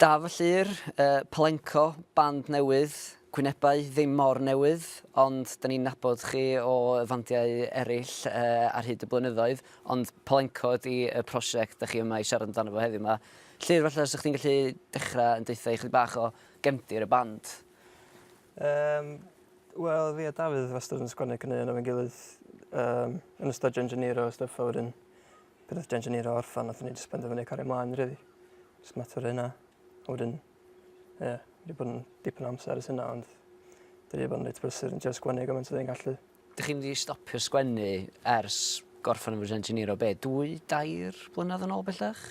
Daf y Llŷr, Palenco, band newydd, gwynebau ddim mor newydd, ond 'da ni'n nabod chi o fandiau eraill ar hyd y blynyddoedd, ond Palenco ydi y prosiect 'da chi yma i siarad amdano fo heddiw 'ma. Llŷr, falle 'sa chdi'n gallu dechrau yn deutha i chydig bach o gefndir y band? Yym, wel fi a Dafydd wastad yn sgwennu caneuon efo'n gilydd yym yn ystod Gen Janeiro a stwff a wedyn pryd nath Gen Janeiro orffan nathon ni jyst penderfynu cario mlaen rili. Jyst mater o hynna. A wedyn ie, wedi bod yn dipyn o amser ers hynna ond 'dan ni 'di bod yn reit brysur yn trio sgwennu gymaint â ni'n gallu. Dych chi'm 'di stopio sgwennu ers gorffen efo Gen Janeiro be', dwy, dair blynedd yn ôl bellach?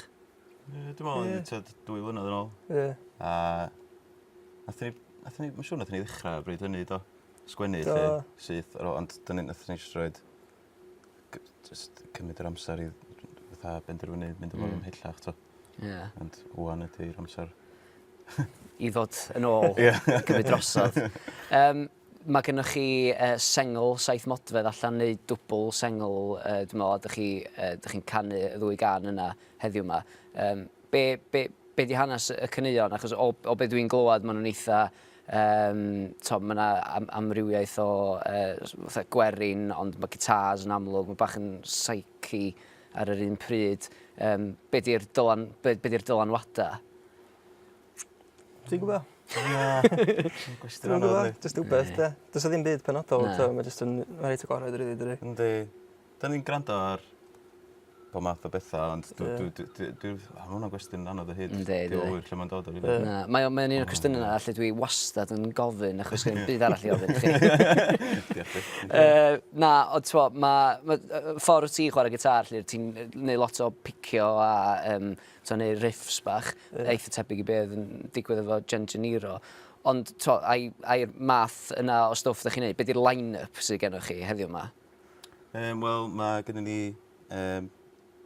Ie dwi me'wl ie. Tua 2 flynedd yn ôl. Ie. A nathon ni nathon ni ma' siŵr nathon ni ddechra bryd hynny do? Sgwennu 'lly. Do. Syth ar ôl ond 'dyn ni nathon ni jyst roid jyst cymryd yr amser i fatha benderfynu mynd â fo ymhellach t'o'? Ie. Ond ŵan ydi'r amser. I ddod yn ôl. Ie. Cymryd drosodd. Yym ma' gynnoch chi yy sengl saith modfedd allan neu dwbl sengl yy dwi me'wl a 'dych chi yy 'dych chi'n canu y ddwy gân yna heddiw 'ma. Yym be' be' be' 'di hanes y caneuon achos o o be' dwi'n glywad ma' nw'n eitha yym t'o' ma' 'na am- amrywiaeth o yy fatha gwerin ond ma' gitars yn amlwg ma' bach yn psyche ar yr un pryd. Yym be' 'di'r dylan- be' be' 'di'r dylanwada? Ti'n gwbo? Na. Cwestiwn Dwi'm yn anodd gwbo. yndi? Jyst wbeth 'de? Do's 'a ddim byd penodol Na. t'o' ma' jyst yn ma' reit agored rili dydi? Yndi. 'Dan ni'n grando ar bob math o betha ond dw dw dw dwi dwi o ma' hwnna'n gwestiwn anodd o hyd. Yndi dydi? Dwi ŵyr lle ma'n dod o rili. Ie. Na mae o mae o'n un o'r cwestiyna 'na lle dwi wastad yn gofyn achos sgen i'm byd arall i ofyn i chi. Diolch byth. Yy na ond t'mo' ma' ma' yy ffor wt ti'n chware gitâr 'lly ti'n yy neu' lot o picio a yym t'o' neu' riffs bach. Ie. Eitha tebyg i be' o'dd yn digwydd efo Gen Janeiro. Ond t'o' ai ai'r math yna o stwff 'dach chi'n neud? Be' 'di'r line-up sy gennoch chi heddiw 'ma? Yym wel ma' gynnon ni yym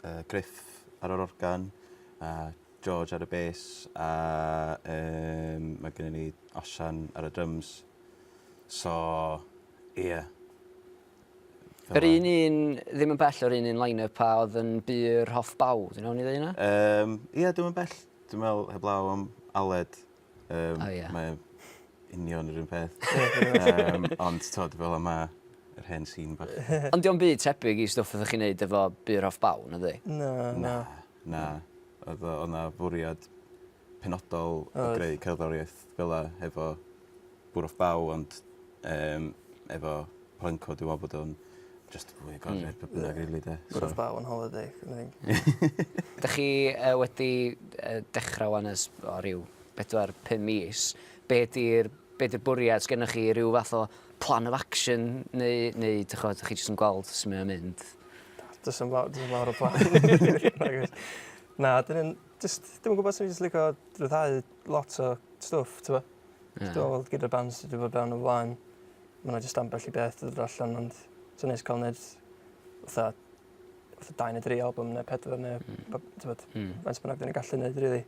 yy Gruff ar yr organ a George ar y bês a yym ma' gynnon ni Osian ar y dryms. So ie. Fel Yr 'a. un un ddim yn bell o'r un un line-up a odd yn Bur Hoff Baw, dwi'n iawn i ddeu hynna? Yym ie dwi'm yn bell. Dwi me'wl heblaw am Aled yym... O ie. ...mae o union yr un peth. Yym ond t'od fel 'a ma' yr hen scene bach. Ond 'di o'm byd tebyg i stwff fyddech chi'n neud efo Bur Off Baw nadi? Na na. Na na. O'dd o o' 'na fwriad penodol o Oedd. greu cerddoriaeth fel 'a hefo Bwr Off Baw ond yym efo Plenco dwi me'wl bod o'n jyst fwy agored hmm. be' bynnag rili 'de? So. Bwr Off Baw on holiday I think. 'Dych chi yy wedi yy dechra 'wan ers o ryw bedwar pum mis. Be' 'di'r be' 'di'r bwriad? Sgennoch chi ryw fath o plan of action neu neu dych ch'od 'dych chi jyst yn gweld su' mae o'n mynd? Do's 'am law- do's 'am lawr o plan. Nagoes. Na 'dyn ni'n jyst dwi'm yn gwbod swn i jyst licio ryddhau lot o stwff t'bo'? Ie. Dwi me'wl gyda'r bands dwi 'di bod mewn o flaen ma' 'na jyst ambell i beth 'di dod allan ond sa'n neis ca'l neud fatha fatha dau ne' dri albwm ne' pedwar ne' b- t'mod? Hmm. Faint bynnag 'dyn ni'n gallu neud rili.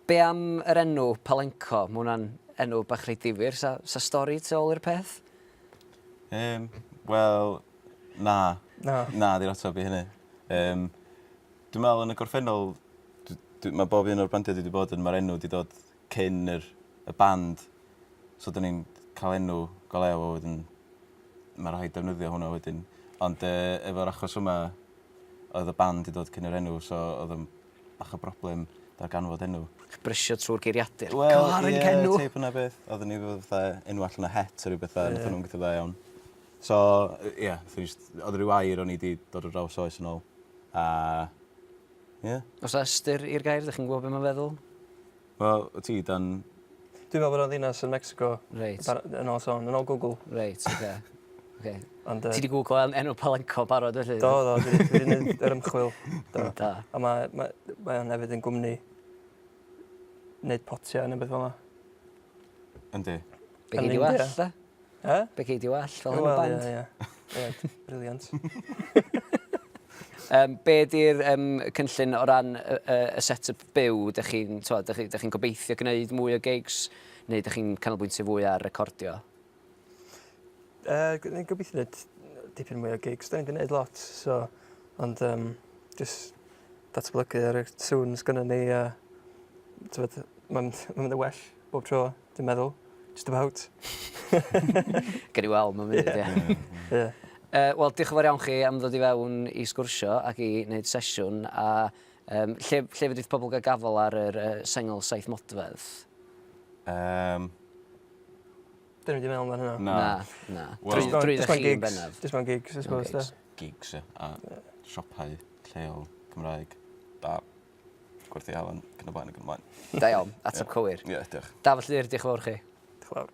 Be am yr enw Palenco? Ma' wnna'n enw bach reit difyr. Sa sa stori tu ôl i'r peth? Yym wel na. Na. Na 'di'r atab i hynny. Yym dwi me'wl yn y gorffennol d- dwi ma' bob un o'r bandia dwi 'di bod yn ma'r enw 'di dod cyn yr y band so 'dyn ni'n ca'l enw go lew a wedyn ma' rhaid defnyddio hwnna wedyn. Ond yy efo'r achos yma oedd y band 'di dod cyn yr enw so odd o'n bach o broblem darganfod enw. Brysio trw'r geiriadur. Wel Go on ie enw! teip yna beth. Oedden ni efo fatha enw allan o het a ryw betha a nathon nw'm gweithio dda iawn. So yy ie nathon ni jyst odd ryw air o'n i 'di dod ar draws oes yn ôl a ie. O's 'a ystyr i'r gair 'dych chi'n gwbo be' ma'n feddwl? Wel wt ti dan... Dwi'n meddwl bod o'n ddinas yn Mexico. Reit. Bar- yn ôl sôn yn ôl Google. Reit oce. Oce. Ond yy... Ti 'di gwglo en- enw Palenco barod felly? Do do dwi 'di dwi 'di neud yr ymchwil. Do. Da. A ma' ma' mae o'n hefyd yn gwmni neud potia ne' beth fel 'a. Yndi. Be' gei di well 'de? E? Be' gei di well fel enw band? Wel ie ie. Ie brilliant. Yym be' 'di'r yym cynllun o ran y y y set-up byw? 'Dych chi'n t'mod 'dych chi 'dych chi'n gobeithio gneud mwy o gigs neu 'dych chi'n canolbwyntio fwy ar recordio? Yy g- ni'n gobeithio neud dipyn mwy o gigs. 'Dan ni 'di neud lot so ond yym jys datblygu ar y sŵn sgynnon ni a t'mod... Mae'n ma mynd yn well bob tro, dwi'n meddwl. Just about. Gawn ni weld mewn munud, ie. Ie. Wel, diolch yn fawr iawn chi am ddod i fewn i sgwrsio ac i wneud sesiwn. A um, lle, lle fedrith pobl gael gafel ar yr uh, sengl Saith Modfedd? Dyn ni wedi meddwl amdano hynna. Na. Na, na. Wel- Drwy, drwy Just mewn chi yn gigs. bennaf. Just mewn gigs, I suppose, gigs. de. Gigs, ie. A siopau lleol Cymraeg. Da. Gwerthu halen, cyn y blaen ac yn y blaen. Da iawn, ateb cywir. Ie, diolch. Dafydd Llŷr, diolch yn fawr chi. Diolch yn fawr.